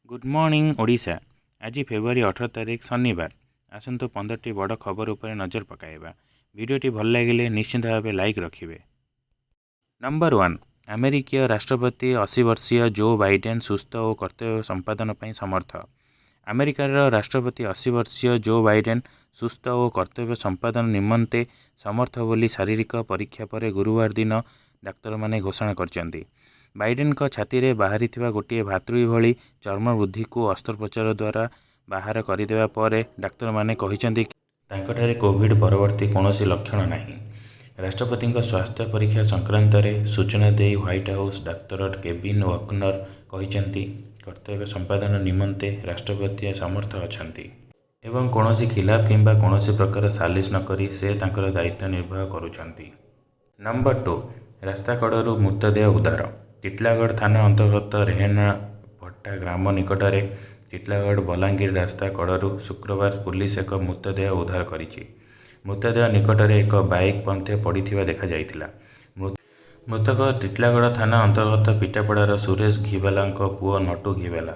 Good morning Odisha. ଆଜି ଫେବୃଆରୀ 18 ତାରିଖ, ଶନିବାର। ଆସନ୍ତୁ 15ଟି ବଡ଼ ଖବର ଉପରେ ନଜର ପକାଇବା। ଭିଡ଼ିଓଟି ଭଲ ଲାଗିଲେ ନିଶ୍ଚିତ ଭାବେ ଲାଇକ୍ ରଖିବେ। ନମ୍ବର 1, ଆମେରିକୀୟ ରାଷ୍ଟ୍ରପତି 80 ବର୍ଷୀୟ ଜୋ ବାଇଡେନ୍ ସୁସ୍ଥ ଓ କର୍ତ୍ତବ୍ୟ ସମ୍ପାଦନ ପାଇଁ ସମର୍ଥ। ଆମେରିକାର ରାଷ୍ଟ୍ରପତି 80 ବର୍ଷୀୟ ଜୋ ବାଇଡେନ୍ ସୁସ୍ଥ ଓ କର୍ତ୍ତବ୍ୟ ସମ୍ପାଦନ ନିମନ୍ତେ ସମର୍ଥ ବୋଲି ଶାରୀରିକ ପରୀକ୍ଷା ପରେ ଗୁରୁବାର ଦିନ ଡାକ୍ତରମାନେ ଘୋଷଣା କରିଛନ୍ତି। ବାଇଡେନ୍ଙ୍କ ଛାତିରେ ବାହାରିଥିବା ଗୋଟିଏ ଭାତୁଡ଼ି ଭଳି ଚର୍ମ ବୃଦ୍ଧିକୁ ଅସ୍ତ୍ରୋପଚାର ଦ୍ୱାରା ବାହାର କରିଦେବା ପରେ ଡାକ୍ତରମାନେ କହିଛନ୍ତି, ତାଙ୍କଠାରେ କୋଭିଡ୍ ପରବର୍ତ୍ତୀ କୌଣସି ଲକ୍ଷଣ ନାହିଁ। ରାଷ୍ଟ୍ରପତିଙ୍କ ସ୍ୱାସ୍ଥ୍ୟ ପରୀକ୍ଷା ସଂକ୍ରାନ୍ତରେ ସୂଚନା ଦେଇ ହ୍ୱାଇଟ୍ ହାଉସ୍ ଡାକ୍ତର କେଭିନ୍ ୱକନର୍ କହିଛନ୍ତି, କର୍ତ୍ତବ୍ୟ ସମ୍ପାଦନ ନିମନ୍ତେ ରାଷ୍ଟ୍ରପତି ସମର୍ଥ ଅଛନ୍ତି ଏବଂ କୌଣସି ଖିଲାପ କିମ୍ବା କୌଣସି ପ୍ରକାର ସାଲିସ ନକରି ସେ ତାଙ୍କର ଦାୟିତ୍ୱ ନିର୍ବାହ କରୁଛନ୍ତି। ନମ୍ବର 2, ରାସ୍ତାକଡ଼ରୁ ମୃତଦେହ ଉଦ୍ଧାର। ଟିଟିଲାଗଡ଼ ଥାନା ଅନ୍ତର୍ଗତ ରେହେନାଭଟା ଗ୍ରାମ ନିକଟରେ ଟିଟିଲାଗଡ଼ ବଲାଙ୍ଗୀର ରାସ୍ତା କଡ଼ରୁ ଶୁକ୍ରବାର ପୁଲିସ ଏକ ମୃତଦେହ ଉଦ୍ଧାର କରିଛି। ମୃତଦେହ ନିକଟରେ ଏକ ବାଇକ୍ ମଧ୍ୟ ପଡ଼ିଥିବା ଦେଖାଯାଇଥିଲା। ମୃତକ ଟିଟିଲାଗଡ଼ ଥାନା ଅନ୍ତର୍ଗତ ପିଟାପଡ଼ାର ସୁରେଶ ଘିବେଲାଙ୍କ ପୁଅ ନଟୁ ଘିବେଲା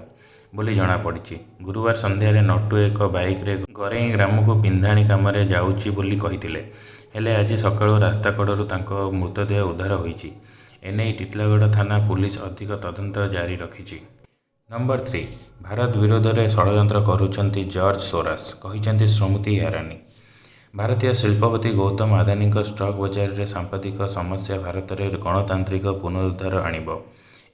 ବୋଲି ଜଣାପଡ଼ିଛି। ଗୁରୁବାର ସନ୍ଧ୍ୟାରେ ନଟୁ ଏକ ବାଇକ୍ରେ ଗରେଇ ଗ୍ରାମକୁ ପିନ୍ଧାଣି କାମରେ ଯାଉଛି ବୋଲି କହିଥିଲେ। ହେଲେ ଆଜି ସକାଳୁ ରାସ୍ତାକଡ଼ରୁ ତାଙ୍କ ମୃତଦେହ ଉଦ୍ଧାର ହୋଇଛି। ଏନେଇ ଟିଟିଲାଗଡ଼ ଥାନା ପୁଲିସ ଅଧିକ ତଦନ୍ତ ଜାରି ରଖିଛି। ନମ୍ବର 3, ଭାରତ ବିରୋଧରେ ଷଡ଼ଯନ୍ତ୍ର କରୁଛନ୍ତି ଜର୍ଜ ସୋରସ୍, କହିଛନ୍ତି ସ୍ମୃତି ଇରାନୀ। ଭାରତୀୟ ଶିଳ୍ପପତି ଗୌତମ ଆଦାନୀଙ୍କ ଷ୍ଟକ୍ ବଜାରରେ ସାମ୍ପ୍ରତିକ ସମସ୍ୟା ଭାରତରେ ଗଣତାନ୍ତ୍ରିକ ପୁନରୁଦ୍ଧାର ଆଣିବ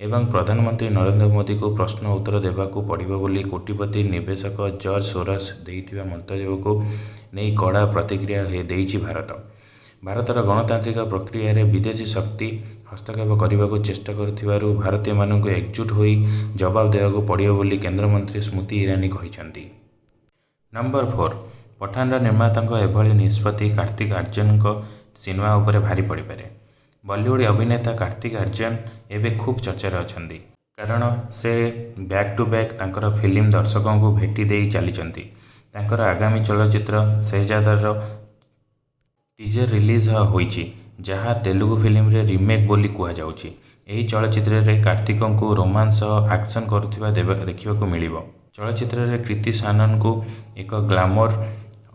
ଏବଂ ପ୍ରଧାନମନ୍ତ୍ରୀ ନରେନ୍ଦ୍ର ମୋଦିଙ୍କୁ ପ୍ରଶ୍ନର ଉତ୍ତର ଦେବାକୁ ପଡ଼ିବ ବୋଲି କୋଟିପତି ନିବେଶକ ଜର୍ଜ ସୋରସ୍ ଦେଇଥିବା ମନ୍ତବ୍ୟକୁ ନେଇ କଡ଼ା ପ୍ରତିକ୍ରିୟା ଦେଇଛି ଭାରତ। ଭାରତର ଗଣତାନ୍ତ୍ରିକ ପ୍ରକ୍ରିୟାରେ ବିଦେଶୀ ଶକ୍ତି ହସ୍ତକ୍ଷେପ କରିବାକୁ ଚେଷ୍ଟା କରୁଥିବାରୁ ଭାରତୀୟମାନଙ୍କୁ ଏକଜୁଟ ହୋଇ ଜବାବ ଦେବାକୁ ପଡ଼ିବ ବୋଲି କେନ୍ଦ୍ରମନ୍ତ୍ରୀ ସ୍ମୃତି ଇରାନୀ କହିଛନ୍ତି। ନମ୍ବର 4, ପଠାନର ନିର୍ମାତାଙ୍କ ଏଭଳି ନିଷ୍ପତ୍ତି କାର୍ତ୍ତିକ ଆର୍ଯ୍ୟନଙ୍କ ସିନେମା ଉପରେ ଭାରି ପଡ଼ିପାରେ। ବଲିଉଡ୍ ଅଭିନେତା କାର୍ତ୍ତିକ ଆର୍ଯ୍ୟନ ଏବେ ଖୁବ୍ ଚର୍ଚ୍ଚାରେ ଅଛନ୍ତି। କାରଣ ସେ ବ୍ୟାକ୍ ଟୁ ବ୍ୟାକ୍ ତାଙ୍କର ଫିଲ୍ମ ଦର୍ଶକଙ୍କୁ ଭେଟି ଦେଇ ଚାଲିଛନ୍ତି। ତାଙ୍କର ଆଗାମୀ ଚଳଚ୍ଚିତ୍ର ଶେହଜାଦାର ଟିଜର ରିଲିଜ୍ ହୋଇଛି, ଯାହା ତେଲୁଗୁ ଫିଲ୍ମର ରିମେକ୍ ବୋଲି କୁହାଯାଉଛି। ଏହି ଚଳଚ୍ଚିତ୍ରରେ କାର୍ତ୍ତିକଙ୍କୁ ରୋମାନ୍ସ ସହ ଆକ୍ସନ କରୁଥିବା ଦେଖିବାକୁ ମିଳିବ। ଚଳଚ୍ଚିତ୍ରରେ କୃତି ସାନନଙ୍କୁ ଏକ ଗ୍ଲାମର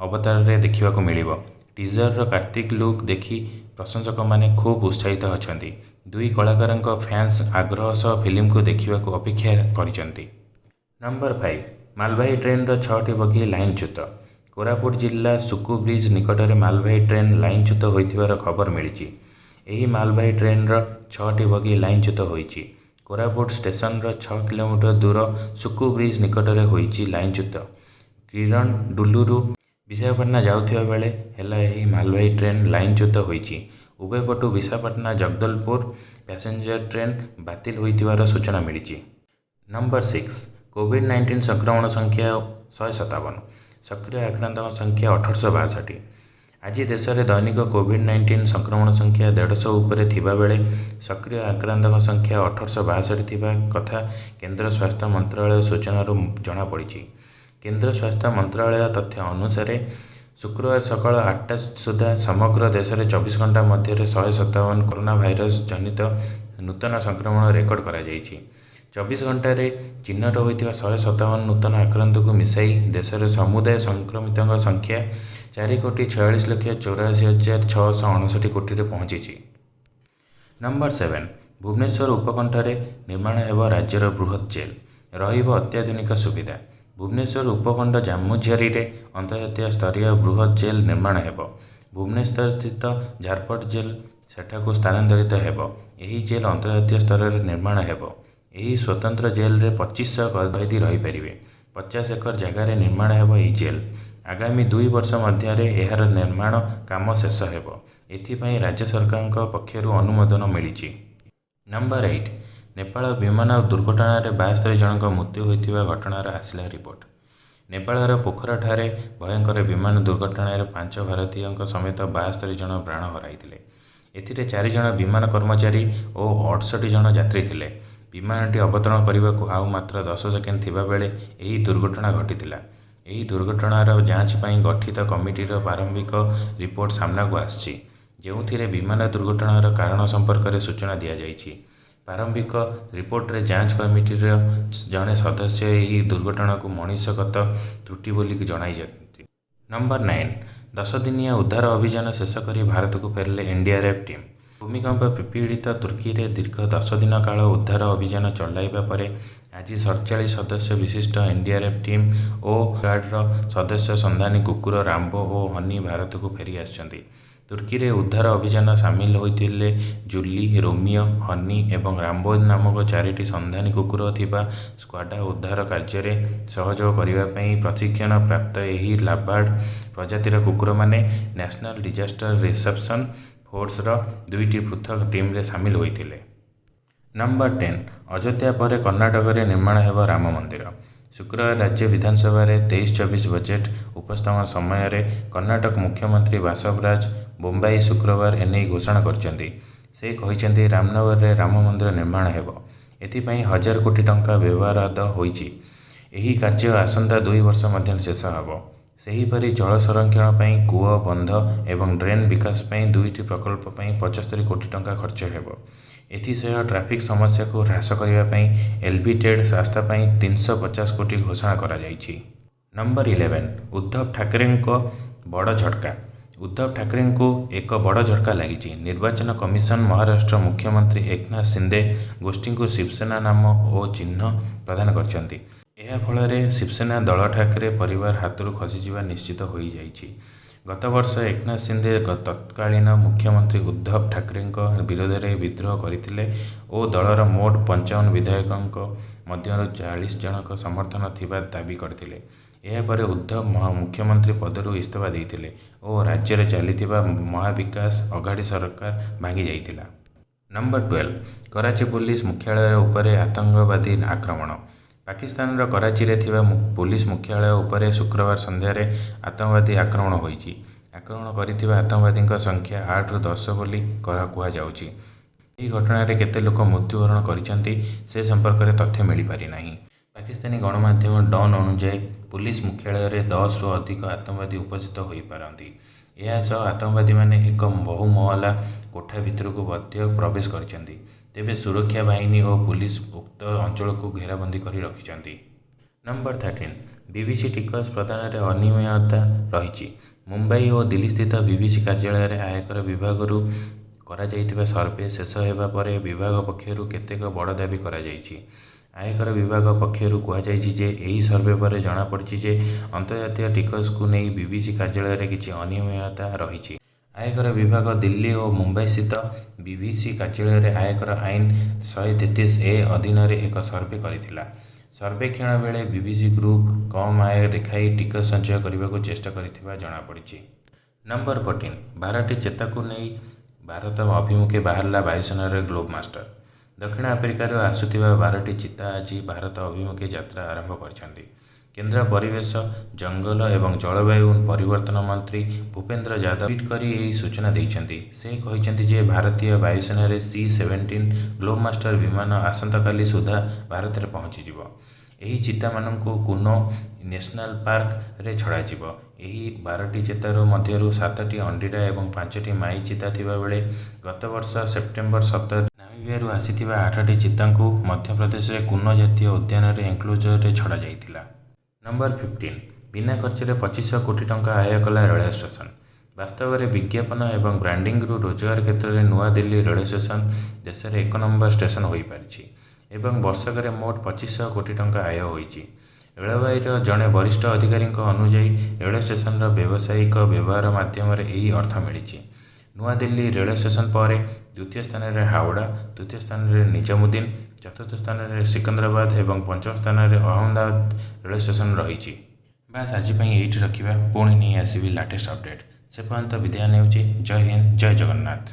ଅବତାରରେ ଦେଖିବାକୁ ମିଳିବ। ଟିଜରର କାର୍ତ୍ତିକ ଲୁକ୍ ଦେଖି ପ୍ରଶଂସକମାନେ ଖୁବ୍ ଉତ୍ସାହିତ ଅଛନ୍ତି। ଦୁଇ କଳାକାରଙ୍କ ଫ୍ୟାନ୍ସ ଆଗ୍ରହ ସହ ଫିଲ୍ମକୁ ଦେଖିବାକୁ ଅପେକ୍ଷା କରିଛନ୍ତି। ନମ୍ବର 5, ମାଲବାହୀ ଟ୍ରେନ୍ର ଛଅଟି ବଗି ଲାଇନଚ୍ୟୁତ। କୋରାପୁଟ ଜିଲ୍ଲା ସୁକୁ ବ୍ରିଜ୍ ନିକଟରେ ମାଲବାହୀ ଟ୍ରେନ୍ ଲାଇନଚ୍ୟୁତ ହୋଇଥିବାର ଖବର ମିଳିଛି। ଏହି ମାଲବାହୀ ଟ୍ରେନ୍ର ଛଅଟି ବଗି ଲାଇନଚ୍ୟୁତ ହୋଇଛି। କୋରାପୁଟ ଷ୍ଟେସନର 6 କିଲୋମିଟର ଦୂର ସୁକୁ ବ୍ରିଜ୍ ନିକଟରେ ହୋଇଛି ଲାଇନଚ୍ୟୁତ। କିରଣ୍ଡୁଲୁରୁ ବିଶାଖାପାଟଣା ଯାଉଥିବା ବେଳେ ହେଲା ଏହି ମାଲବାହୀ ଟ୍ରେନ୍ ଲାଇନଚ୍ୟୁତ ହୋଇଛି। ଉଭୟ ପଟୁ ବିଶାଖାପାଟଣା ଜଗଦଲପୁର ପ୍ୟାସେଞ୍ଜର ଟ୍ରେନ୍ ବାତିଲ ହୋଇଥିବାର ସୂଚନା ମିଳିଛି। ନମ୍ବର 6, କୋଭିଡ୍-19 ସଂକ୍ରମଣ ସଂଖ୍ୟା 157, ସକ୍ରିୟ ଆକ୍ରାନ୍ତଙ୍କ ସଂଖ୍ୟା 1862। ଆଜି ଦେଶରେ ଦୈନିକ କୋଭିଡ୍-19 ସଂକ୍ରମଣ ସଂଖ୍ୟା 150 ଉପରେ ଥିବାବେଳେ ସକ୍ରିୟ ଆକ୍ରାନ୍ତଙ୍କ ସଂଖ୍ୟା 1862 ଥିବା କଥା କେନ୍ଦ୍ର ସ୍ୱାସ୍ଥ୍ୟ ମନ୍ତ୍ରାଳୟ ସୂଚନାରୁ ଜଣାପଡ଼ିଛି। କେନ୍ଦ୍ର ସ୍ୱାସ୍ଥ୍ୟ ମନ୍ତ୍ରାଳୟ ତଥ୍ୟ ଅନୁସାରେ, ଶୁକ୍ରବାର ସକାଳ 8ଟା ସୁଦ୍ଧା ସମଗ୍ର ଦେଶରେ 24 ଘଣ୍ଟା ମଧ୍ୟରେ 157 କରୋନା ଭାଇରସ ଜନିତ ନୂତନ ସଂକ୍ରମଣ ରେକର୍ଡ କରାଯାଇଛି। 24 ଘଣ୍ଟାରେ ଚିହ୍ନଟ ହୋଇଥିବା 157 ନୂତନ ଆକ୍ରାନ୍ତଙ୍କୁ ମିଶାଇ ଦେଶରେ ସମୁଦାୟ ସଂକ୍ରମିତଙ୍କ ସଂଖ୍ୟା 4,46,84,659 କୋଟିରେ ପହଞ୍ଚିଛି। ନମ୍ବର 7, ଭୁବନେଶ୍ୱର ଉପକଣ୍ଠରେ ନିର୍ମାଣ ହେବ ରାଜ୍ୟର ବୃହତ୍ ଜେଲ୍, ରହିବ ଅତ୍ୟାଧୁନିକ ସୁବିଧା। ଭୁବନେଶ୍ୱର ଉପକଣ୍ଠ ଜାମୁଝରିରେ ଅନ୍ତର୍ଜାତୀୟ ସ୍ତରୀୟ ବୃହତ୍ ଜେଲ୍ ନିର୍ମାଣ ହେବ। ଭୁବନେଶ୍ୱରସ୍ଥିତ ଝାରପଡ଼ା ଜେଲ୍ ସେଠାକୁ ସ୍ଥାନାନ୍ତରିତ ହେବ। ଏହି ଜେଲ୍ ଅନ୍ତର୍ଜାତୀୟ ସ୍ତରରେ ନିର୍ମାଣ ହେବ। ଏହି ସ୍ୱତନ୍ତ୍ର ଜେଲ୍ରେ 2500 କଏଦୀ ରହିପାରିବେ। 50 ଏକର ଜାଗାରେ ନିର୍ମାଣ ହେବ ଏହି ଜେଲ୍। ଆଗାମୀ 2 ବର୍ଷ ମଧ୍ୟରେ ଏହାର ନିର୍ମାଣ କାମ ଶେଷ ହେବ। ଏଥିପାଇଁ ରାଜ୍ୟ ସରକାରଙ୍କ ପକ୍ଷରୁ ଅନୁମୋଦନ ମିଳିଛି। ନମ୍ବର 8, ନେପାଳ ବିମାନ ଦୁର୍ଘଟଣାରେ 72 ଜଣଙ୍କ ମୃତ୍ୟୁ ହୋଇଥିବା ଘଟଣାର ଆସିଲା ରିପୋର୍ଟ। ନେପାଳର ପୋଖରାଠାରେ ଭୟଙ୍କର ବିମାନ ଦୁର୍ଘଟଣାରେ ପାଞ୍ଚ ଭାରତୀୟଙ୍କ ସମେତ 72 ଜଣ ପ୍ରାଣ ହରାଇଥିଲେ। ଏଥିରେ ଚାରି ଜଣ ବିମାନ କର୍ମଚାରୀ ଓ 68 ଜଣ ଯାତ୍ରୀ ଥିଲେ। ବିମାନଟି ଅବତରଣ କରିବାକୁ ଆଉ ମାତ୍ର 10 ସେକେଣ୍ଡ ଥିବାବେଳେ ଏହି ଦୁର୍ଘଟଣା ଘଟିଥିଲା। ଏହି ଦୁର୍ଘଟଣାର ଯାଞ୍ଚ ପାଇଁ ଗଠିତ କମିଟିର ପ୍ରାରମ୍ଭିକ ରିପୋର୍ଟ ସାମ୍ନାକୁ ଆସିଛି, ଯେଉଁଥିରେ ବିମାନ ଦୁର୍ଘଟଣାର କାରଣ ସମ୍ପର୍କରେ ସୂଚନା ଦିଆଯାଇଛି। ପ୍ରାରମ୍ଭିକ ରିପୋର୍ଟରେ ଯାଞ୍ଚ କମିଟିର ଜଣେ ସଦସ୍ୟ ଏହି ଦୁର୍ଘଟଣାକୁ ମଣିଷଗତ ତ୍ରୁଟି ବୋଲି ଜଣାଇଛନ୍ତି। ନମ୍ବର 9, 10 ଦିନିଆ ଉଦ୍ଧାର ଅଭିଯାନ ଶେଷ କରି ଭାରତକୁ ଫେରିଲେ ଏନ୍ଡିଆର୍ଏଫ୍ ଟିମ୍। ଭୂମିକମ୍ପ ପୀଡ଼ିତ ତୁର୍କୀରେ ଦୀର୍ଘ 10 ଦିନ କାଳ ଉଦ୍ଧାର ଅଭିଯାନ ଚଳାଇବା ପରେ ଆଜି 47 ସଦସ୍ୟ ବିଶିଷ୍ଟ ଏନ୍ଡିଆର୍ଏଫ୍ ଟିମ୍ ଓ ଗାର୍ଡର ସଦସ୍ୟ ସନ୍ଧାନୀ କୁକୁର ରାମ୍ବୋ ଓ ହନି ଭାରତକୁ ଫେରି ଆସିଛନ୍ତି। ତୁର୍କୀରେ ଉଦ୍ଧାର ଅଭିଯାନ ସାମିଲ ହୋଇଥିଲେ ଜୁଲି, ରୋମିଓ, ହନି ଏବଂ ରାମ୍ବୋ ନାମକ ଚାରିଟି ସନ୍ଧାନୀ କୁକୁର ଥିବା ସ୍କ୍ୱାଡ୍। ଉଦ୍ଧାର କାର୍ଯ୍ୟରେ ସହଯୋଗ କରିବା ପାଇଁ ପ୍ରଶିକ୍ଷଣ ପ୍ରାପ୍ତ ଏହି ଲାବ୍ରାଡ ପ୍ରଜାତିର କୁକୁରମାନେ ନ୍ୟାସନାଲ ଡିଜାଷ୍ଟର ରେସ୍ପନ୍ସ ଫୋର୍ସର ଦୁଇଟି ପୃଥକ ଟିମ୍ରେ ସାମିଲ ହୋଇଥିଲେ। ନମ୍ବର 10, ଅଯୋଧ୍ୟା ପରେ କର୍ଣ୍ଣାଟକରେ ନିର୍ମାଣ ହେବ ରାମ ମନ୍ଦିର। ଶୁକ୍ରବାର ରାଜ୍ୟ ବିଧାନସଭାରେ 23-24 ବଜେଟ୍ ଉପସ୍ଥାପନ ସମୟରେ କର୍ଣ୍ଣାଟକ ମୁଖ୍ୟମନ୍ତ୍ରୀ ବାସବରାଜ ବୋମ୍ବାଇ ଶୁକ୍ରବାର ଏନେଇ ଘୋଷଣା କରିଛନ୍ତି। ସେ କହିଛନ୍ତି, ରାମନଗରରେ ରାମ ମନ୍ଦିର ନିର୍ମାଣ ହେବ। ଏଥିପାଇଁ 1000 କୋଟି ଟଙ୍କା ବ୍ୟୟବରାଦ ହୋଇଛି। ଏହି କାର୍ଯ୍ୟ ଆସନ୍ତା 2 ବର୍ଷ ମଧ୍ୟରେ ଶେଷ ହେବ। ସେହିପରି ଜଳ ସଂରକ୍ଷଣ ପାଇଁ କୂଅ, ବନ୍ଧ ଏବଂ ଡ୍ରେନ୍ ବିକାଶ ପାଇଁ ଦୁଇଟି ପ୍ରକଳ୍ପ ପାଇଁ 75 କୋଟି ଟଙ୍କା ଖର୍ଚ୍ଚ ହେବ। ଏଥିସହ ଟ୍ରାଫିକ୍ ସମସ୍ୟାକୁ ହ୍ରାସ କରିବା ପାଇଁ ଏଲିଭେଟେଡ୍ ରାସ୍ତା ପାଇଁ 350 କୋଟି ଘୋଷଣା କରାଯାଇଛି। ନମ୍ବର 11, ଉଦ୍ଧବ ଠାକରେଙ୍କ ବଡ଼ ଝଟକା। ଉଦ୍ଧବ ଠାକରେଙ୍କୁ ଏକ ବଡ଼ ଝଟକା ଲାଗିଛି। ନିର୍ବାଚନ କମିଶନ ମହାରାଷ୍ଟ୍ର ମୁଖ୍ୟମନ୍ତ୍ରୀ ଏକନାଥ ସିନ୍ଦେ ଗୋଷ୍ଠୀଙ୍କୁ ଶିବସେନା ନାମ ଓ ଚିହ୍ନ ପ୍ରଦାନ କରିଛନ୍ତି। ଏହା ଫଳରେ ଶିବସେନା ଦଳ ଠାକରେ ପରିବାର ହାତରୁ ଖସିଯିବା ନିଶ୍ଚିତ ହୋଇଯାଇଛି। ଗତବର୍ଷ ଏକନାଥ ସିନ୍ଦେ ତତ୍କାଳୀନ ମୁଖ୍ୟମନ୍ତ୍ରୀ ଉଦ୍ଧବ ଠାକରେଙ୍କ ବିରୋଧରେ ବିଦ୍ରୋହ କରିଥିଲେ ଓ ଦଳର ମୋଟ 55 ବିଧାୟକଙ୍କ ମଧ୍ୟରୁ 40 ଜଣଙ୍କ ସମର୍ଥନ ଥିବା ଦାବି କରିଥିଲେ। ଏହାପରେ ଉଦ୍ଧବ ମୁଖ୍ୟମନ୍ତ୍ରୀ ପଦରୁ ଇସ୍ତଫା ଦେଇଥିଲେ ଓ ରାଜ୍ୟରେ ଚାଲିଥିବା ମହାବିକାଶ ଅଘାଡ଼ି ସରକାର ଭାଙ୍ଗି ଯାଇଥିଲା। ନମ୍ବର 12, କରାଚି ପୋଲିସ ମୁଖ୍ୟାଳୟ ଉପରେ ଆତଙ୍କବାଦୀ ଆକ୍ରମଣ। ପାକିସ୍ତାନର କରାଚିରେ ଥିବା ପୋଲିସ ମୁଖ୍ୟାଳୟ ଉପରେ ଶୁକ୍ରବାର ସନ୍ଧ୍ୟାରେ ଆତଙ୍କବାଦୀ ଆକ୍ରମଣ ହୋଇଛି। ଆକ୍ରମଣ କରିଥିବା ଆତଙ୍କବାଦୀଙ୍କ ସଂଖ୍ୟା 8ରୁ 10 ବୋଲି କୁହାଯାଉଛି। ଏହି ଘଟଣାରେ କେତେ ଲୋକ ମୃତ୍ୟୁବରଣ କରିଛନ୍ତି, ସେ ସମ୍ପର୍କରେ ତଥ୍ୟ ମିଳିପାରିନାହିଁ। ପାକିସ୍ତାନୀ ଗଣମାଧ୍ୟମ ଡନ୍ ଅନୁଯାୟୀ, ପୋଲିସ ମୁଖ୍ୟାଳୟରେ 10ରୁ ଅଧିକ ଆତଙ୍କବାଦୀ ଉପସ୍ଥିତ ହୋଇପାରନ୍ତି। ଏହା ସହ ଆତଙ୍କବାଦୀମାନେ ଏକ ବହୁମହଲା କୋଠା ଭିତରକୁ ମଧ୍ୟ ପ୍ରବେଶ କରିଛନ୍ତି। ତେବେ ସୁରକ୍ଷା ବାହିନୀ ଓ ପୋଲିସ ଉକ୍ତ ଅଞ୍ଚଳକୁ ଘେରାବନ୍ଦୀ କରି ରଖିଛନ୍ତି। ନମ୍ବର 13, ବିଭିସି ଟିକସ ପ୍ରଦାନରେ ଅନିୟମିତତା ରହିଛି। ମୁମ୍ବାଇ ଓ ଦିଲ୍ଲୀସ୍ଥିତ ବିଭିସି କାର୍ଯ୍ୟାଳୟରେ ଆୟକର ବିଭାଗରୁ କରାଯାଇଥିବା ସର୍ଭେ ଶେଷ ହେବା ପରେ ବିଭାଗ ପକ୍ଷରୁ କେତେକ ବଡ଼ ଦାବି କରାଯାଇଛି। ଆୟକର ବିଭାଗ ପକ୍ଷରୁ କୁହାଯାଇଛି ଯେ, ଏହି ସର୍ଭେ ପରେ ଜଣାପଡ଼ିଛି ଯେ, ଅନ୍ତର୍ଜାତୀୟ ଟିକସକୁ ନେଇ ବିଭିସି କାର୍ଯ୍ୟାଳୟରେ କିଛି ଅନିୟମିତତା ରହିଛି। ଆୟକର ବିଭାଗ ଦିଲ୍ଲୀ ଓ ମୁମ୍ବାଇସ୍ଥିତ ବିଭିସି କାର୍ଯ୍ୟାଳୟରେ ଆୟକର ଆଇନ 133ଏ ଅଧୀନରେ ଏକ ସର୍ଭେ କରିଥିଲା। ସର୍ବେକ୍ଷଣ ବେଳେ ବିଭିସି ଗ୍ରୁପ୍ କମ୍ ଆୟ ଦେଖାଇ ଟିକସ ସଞ୍ଚୟ କରିବାକୁ ଚେଷ୍ଟା କରିଥିବା ଜଣାପଡ଼ିଛି। ନମ୍ବର 14, 12ଟି ଚିତାକୁ ନେଇ ଭାରତ ଅଭିମୁଖେ ବାହାରିଲା ବାୟୁସେନାର ଗ୍ଲୋବ ମାଷ୍ଟର। ଦକ୍ଷିଣ ଆଫ୍ରିକାରୁ ଆସୁଥିବା 12ଟି ଚିତା ଆଜି ଭାରତ ଅଭିମୁଖେ ଯାତ୍ରା ଆରମ୍ଭ କରିଛନ୍ତି। କେନ୍ଦ୍ର ପରିବେଶ, ଜଙ୍ଗଲ ଏବଂ ଜଳବାୟୁ ପରିବର୍ତ୍ତନ ମନ୍ତ୍ରୀ ଭୂପେନ୍ଦ୍ର ଯାଦବ ଟ୍ୱିଟ୍ କରି ଏହି ସୂଚନା ଦେଇଛନ୍ତି। ସେ କହିଛନ୍ତି ଯେ, ଭାରତୀୟ ବାୟୁସେନାର ସି-17 ଗ୍ଲୋବମାଷ୍ଟର ବିମାନ ଆସନ୍ତାକାଲି ସୁଦ୍ଧା ଭାରତରେ ପହଞ୍ଚିଯିବ। ଏହି ଚିତାମାନଙ୍କୁ କୁନୋ ନ୍ୟାସନାଲ ପାର୍କରେ ଛଡ଼ାଯିବ। ଏହି 12ଟି ଚିତାରୁ ମଧ୍ୟରୁ ସାତଟି ଅଣ୍ଡିରା ଏବଂ ପାଞ୍ଚଟି ମାଇ ଚିତା ଥିବାବେଳେ ଗତବର୍ଷ ସେପ୍ଟେମ୍ବର 17 ନାମିବିଆରୁ ଆସିଥିବା ଆଠଟି ଚିତାଙ୍କୁ ମଧ୍ୟପ୍ରଦେଶର କୁନୋ ଜାତୀୟ ଉଦ୍ୟାନର ଏନ୍କ୍ଲୋଜରରେ ଛଡ଼ାଯାଇଥିଲା। ନମ୍ବର 15, ବିନା ଖର୍ଚ୍ଚରେ 2500 କୋଟି ଟଙ୍କା ଆୟ କଲା ରେଳ ଷ୍ଟେସନ। ବାସ୍ତବରେ ବିଜ୍ଞାପନ ଏବଂ ବ୍ରାଣ୍ଡିଂରୁ ରୋଜଗାର କ୍ଷେତ୍ରରେ ନୂଆଦିଲ୍ଲୀ ରେଳ ଷ୍ଟେସନ ଦେଶରେ ଏକ ନମ୍ବର ଷ୍ଟେସନ ହୋଇପାରିଛି ଏବଂ ବର୍ଷକରେ ମୋଟ 2500 କୋଟି ଟଙ୍କା ଆୟ ହୋଇଛି। ରେଳବାଇର ଜଣେ ବରିଷ୍ଠ ଅଧିକାରୀଙ୍କ ଅନୁଯାୟୀ, ରେଳ ଷ୍ଟେସନର ବ୍ୟବସାୟିକ ବ୍ୟବହାର ମାଧ୍ୟମରେ ଏହି ଅର୍ଥ ମିଳିଛି। ନୂଆଦିଲ୍ଲୀ ରେଳ ଷ୍ଟେସନ ପରେ ଦ୍ୱିତୀୟ ସ୍ଥାନରେ ହାୱଡ଼ା, ତୃତୀୟ ସ୍ଥାନରେ ନିଜାମୁଦ୍ଦିନ, ଚତୁର୍ଥ ସ୍ଥାନରେ ସିକନ୍ଦରାବାଦ ଏବଂ ପଞ୍ଚମ ସ୍ଥାନରେ ଅହମ୍ମଦାବାଦ ରେଳ ଷ୍ଟେସନ ରହିଛି। ବାସ୍, ଆଜି ପାଇଁ ଏଇଠି ରଖିବା। ପୁଣି ନେଇ ଆସିବି ଲାଟେଷ୍ଟ ଅପଡ଼େଟ୍। ସେ ପର୍ଯ୍ୟନ୍ତ ବିଦାୟ ନେଉଛି। ଜୟ ହିନ୍ଦ, ଜୟ ଜଗନ୍ନାଥ।